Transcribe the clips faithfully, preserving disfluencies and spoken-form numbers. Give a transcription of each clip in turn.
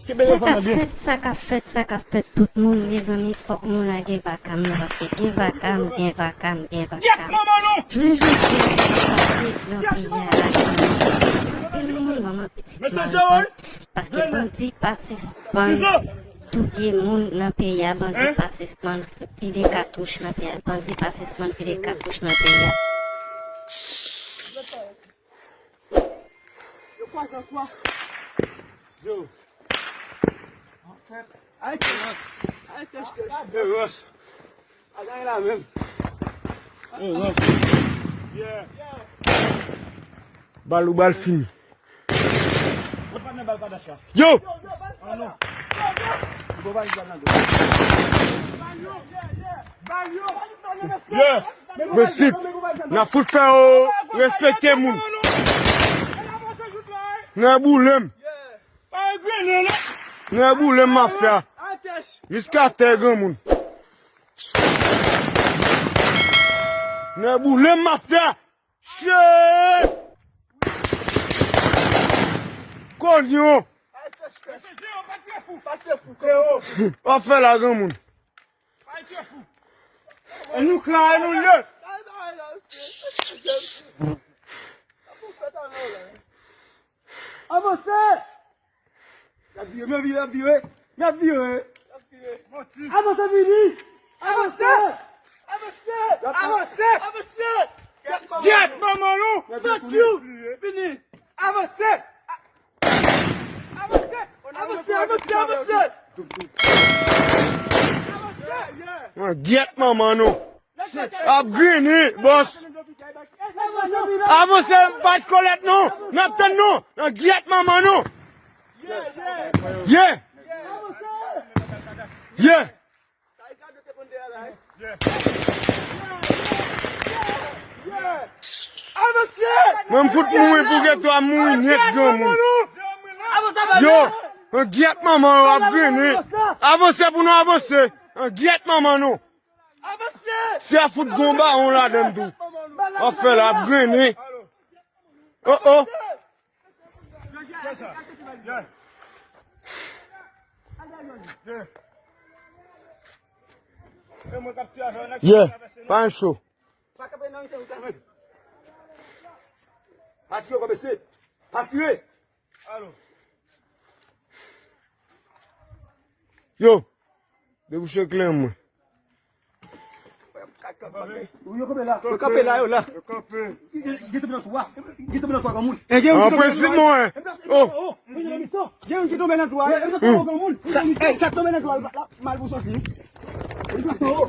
Sa k ap fèt, sa k ap fèt, sa k ap fèt, tout moun, mezanmi, fòk nou lage vaka m nan, paske gen vaka m, gen vaka m, gen vaka m. Jounen jodi a, sa k ap pase nan peyi a la, anpil moun, manman pitit mal, paske bandi pa sispann touye moun nan peyi a, bandi pa sispann file katouch nan peyi a, bandi pa sispann file katouch nan peyi a. Yo kwaze an kwa. Yo. Ay, tèch. Ay, tèch, tèch. Yo, Ross. A, gade la menm. Yo, Ross. Yeah. Bal ou bal fini. Yo! Mesye, n ap fout fè yo respekte moun. Nan boule m. Nan boule m mafya. Jiska tè granmoun. Nan boule m mafya. Shit! Konyon! W ap fè la granmoun. E nou kla, e nou lye. Avanse! Y ap vire, men vire, y ap vire. Y ap vire. Avanse, vini. Avanse. Avanse. Avanse. Avanse. Gyèt manman nou. Fuck you. Vini. Avanse. Avanse. Avanse, avanse, avanse. Avanse, yeah. Gyèt manman nou. Ap grinin, bòs. Avanse, bat kolèt nou. N ap tann nou. Nan gyèt manman nou. Yeah. Yeah. Mwen m fout mouri pou geto a mouri nèt granmoun. Yo, nan gyèt manman yo ap grinin. Avanse pou nou avanse. Nan gyèt manman nou. Si a fout gon bawon ladann tou. W ap fè la ap grennen. Oh, oh. Yeah, pa cho. Pa tire, pa bese. Pa tire. Yo, debouche kleren mwen. Yo kanpe la. Yo kanpe la, yo la. Yo kanpe. Yo tonbe nan twa. Yo tonbe nan twa, granmoun. An prensip, mwen. Oh. Gen youn ki tonbe nan twa. Yo tonbe nan twa, granmoun. Sa, ey, sa tonbe nan twa, la, mal pou soti. Yo tonbe anwo.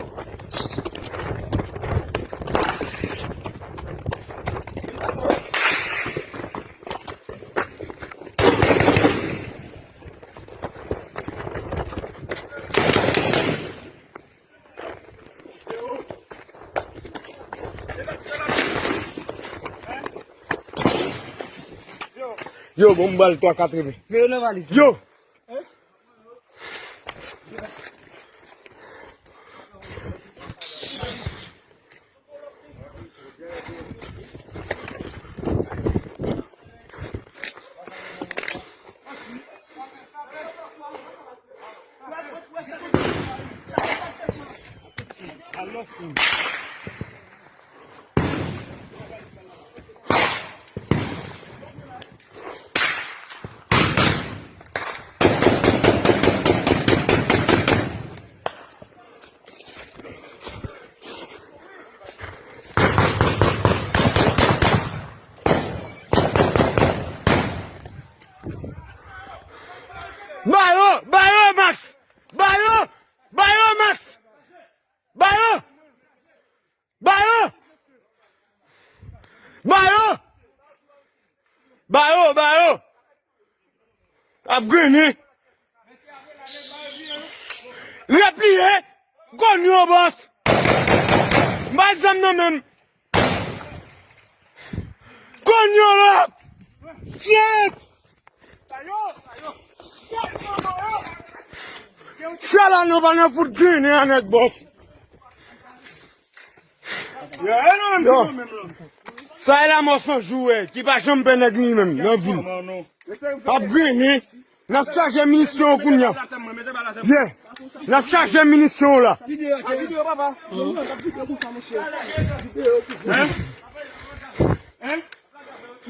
Yo, bon, m ba l twa katreven. Men yo nan valiz. Yo! Ba yo, ba yo, Max! Ba yo, ba yo, Max! Ba yo! Ba yo! Ba yo! Ba yo, ba yo! Ap grennen. Repliye. Konn yo, bòs. M bay zam nan menm. Konn yo la. Kyèt. Sa la nou pa nan fout grennen a nèg, bòs. Yo. Sa e Lanmò San Jou, ey, ki pa janm pè nèg li menm nan vi l. Ap grennen. N ap chaje minisyon yo kounye a. Yeah. N ap chaje minisyon yo la.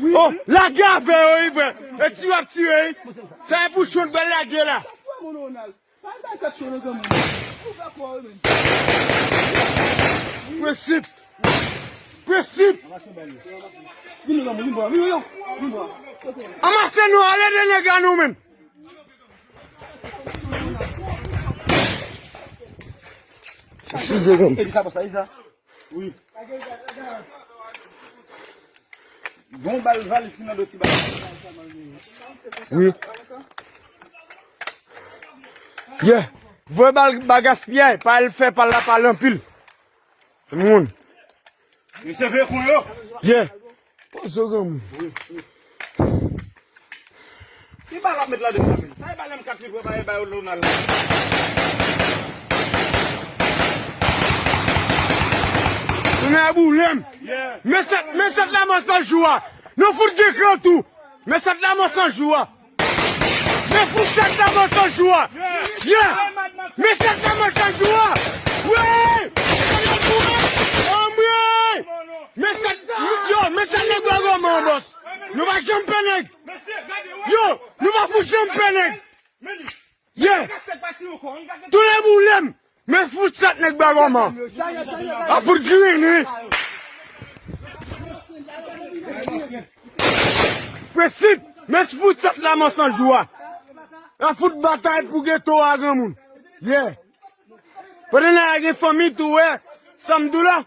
Oh, lage avè yo, wi, frè. E ti w ap tire, wi. Sa e pou chon bèl lage la. Prensip. Prensip. Anmase nou, ale de nèg a nou menm. Eskize, granm. Wi. Bon bal valis ki nan do ti bal. Wi. Yeah. Voye bal ba gaspiyay, pa al fè pal la pale anpil. Moun. Misye veye kon yo. Yeah. Pozo granmoun. Ki bal ap met ladan la menm? Sa e bal M kat li vre, pa e bal Ronald la. Tounen a boulem. Yeah. Men sèt, men sèt la mò san jou a. Nou fout gen kran tou. Men sèt la mò san jou a. Men fout sèt la mò san jou a. Yeah. Men sèt la mò san jou a. Wi. Anmwe. Men sèt, yo, men sèt nèg bwa gòman, bòs. Nou pa janm pè nèg. Yo, nou pa fout janm pè nèg. Yeah. Tounen boulem. Men fout sèt nèg bwa gòman. A fout grinin. Prensip. Men fout sèt la mò san jou a. A fout batay pou geto a granmoun. Yeah. Pandan n a gen fanmi tou, wè. Sanm dou la.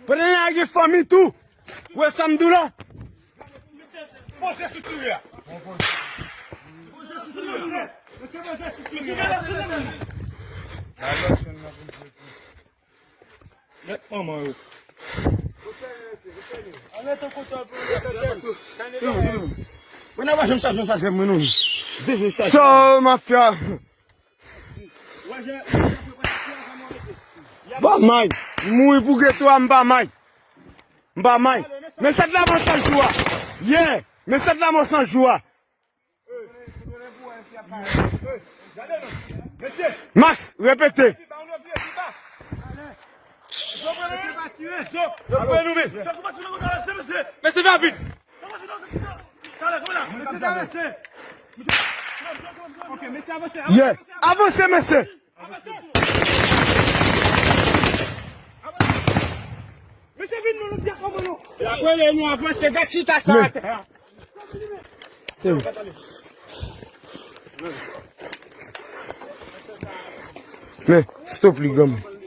Pandan n a gen fanmi tou. Wè sanm dou la. Poze sou tire a. Poze sou tire a. Mesye, poze sou tire a. Mèt manman yo. Mwen nan pa janm chaje yon chaje mwen non. Deje chaje. So, mafya. Ba may. M mouri pou geto a, m pa may. M pa may. Men sèt la mò san jou a. Yeah. Men sèt la mò san jou a. Max, repete. Mesye, rapid. Yeah. Avanse, mesye. Mesye, vin, nou, nou, nou. Apre, nou avanse, gad chita sa atè a. Men, stop li, granmoun.